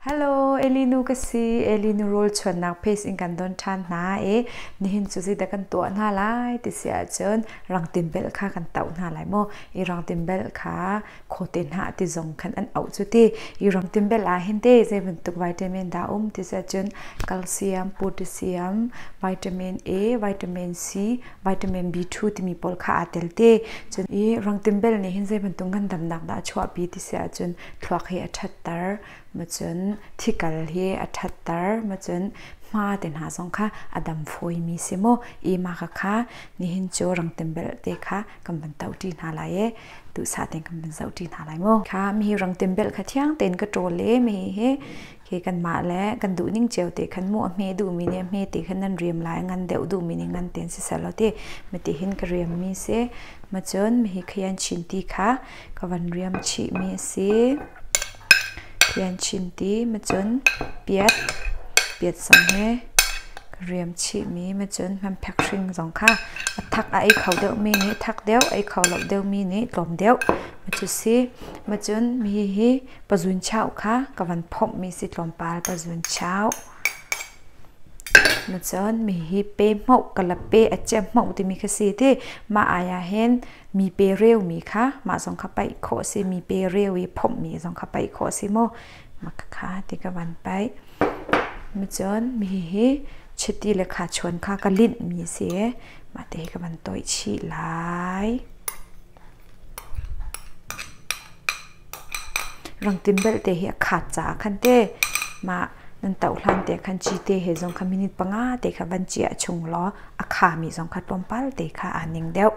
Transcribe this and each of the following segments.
Hello, Elinu ka si. Elinu rawl chuannak page in kan don ṭhan hna i nihin cu zeidah kan tuah hna lai ti si ahcun rangtin bel kha kan toh hna lai mu. I rangtin bel kha khawte hna ti zong khan an auh cu ti. I rangtin bel ah hin te zei bantuk vitamin dah um ti si ahcun calcium, potassium, vitamin A, vitamin C, vitamin B2 timi pawl kha aa tel te. Cun i rangtin bel nih hin zei bantuk ngandamnak dah a chuahpi ti si ahcun thluak hi a ṭhatter. Macun thikal hi a ṭhatter, macun hma te hna zong kha a dam fawimi si mu. I mah kha nihin cu rangtem te kha kan van tohṭi hna lai i duhsah tein kan van zohṭi hna lai mu. Kha mihi rangtem bel kha thiang tein ka ṭawl i mihi hi khi kanmah le kan duh ning cio te khan mu a hme duhmi nih a hme te khan nan riam lai, ngan deuh duhmi nih ngan tein siseh law ti mati hin ka riammi si. Macun mihi khayan chin ti kha ka van riam chihmi a si. Rian chin ti macun piat piat zong he ka riam chihmi macun hmanphek hring zong kha a thak a ei kho deuhmi nih thak deuh ei kho lo deuhmi nih tlawm deuh macu si. Macun hihi pazun chau kha ka van phomhmi si tlawmpal pazun chau. Macun hihi pe hmoh ka la pe a cem hmoh timi kha si ti mah ai ah hin mi pe reumi kha mah zong kha paih khawh a si mi pe reu i phomhmi zong kha paih khawh a si mu mah kha ti ka van paih macun mi hihi chiti le kha chuan kha ka linh mi a si i mah te hi ka van toih chih lai rangtin belte hi a khat caah khan te mah nan toh hlan te khan cite he zong kha minute 5 te kha van ciah chung law a khami zong kha tlawmpal te kha aa ning deuh.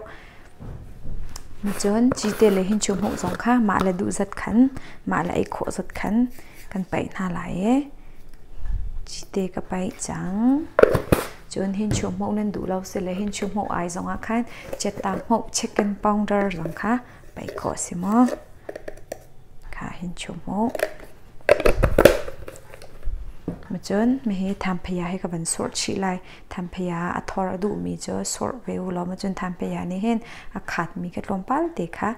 Cun cite le hin chu hmuh zong kha mah le duh zat khan mah le ei khawh zat khan kan paih hna lai i cite ka paih cang. Cun hin chu hmuh nan duh lo si le hin chu hmuh ai zong ah khan chitta hmuh chicken powder zong kha paih khawh si maw? Kha hin chu hmuh. Cun mihi thamphaya hi ka van surh chih lai. Thamphaya a thor a duhmi cu surh ve u law cun thamphaya nih hin a khatmi kha tlawmpal te kha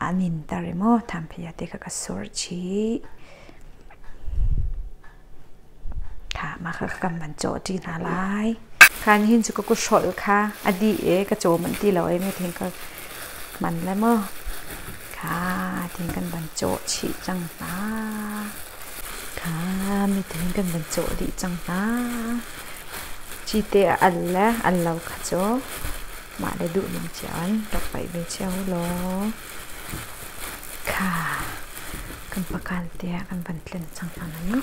a ninter i maw thamphaya te kha ka surh chih. Kha mah kha kan van cawh ṭi hna lai. Kha nihin cu ka kuthrolh kha a dih i ka caw manh ti lo i mething ka hman le maw. Kha tin kan van cawh chih cang hna. Kha mething kan van cawh dih cang hna. Cite a al le al lo kha cu mah le duh ning cio in rak paih ve cio law. Kha kan pakal tiah kan van tlen cang hna lai mu.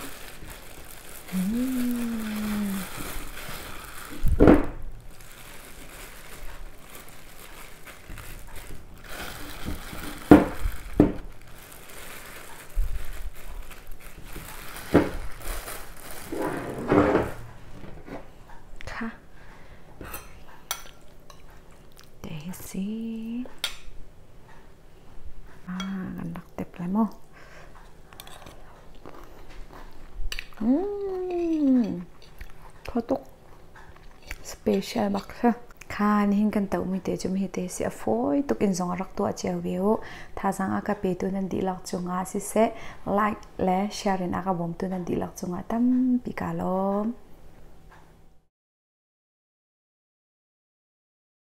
Kha te hi si. Ah, kan rak tep lai mu. Thaw tuk. Special bak si. Kha nihin kan tohmi te cu mi te si a fawi tuk in zong a rak tuah cio ve u. Thazaang a ka petu nan dihlak cungah siseh like le share in a ka bawmtu nan dihlak cungah tampi ka lawm.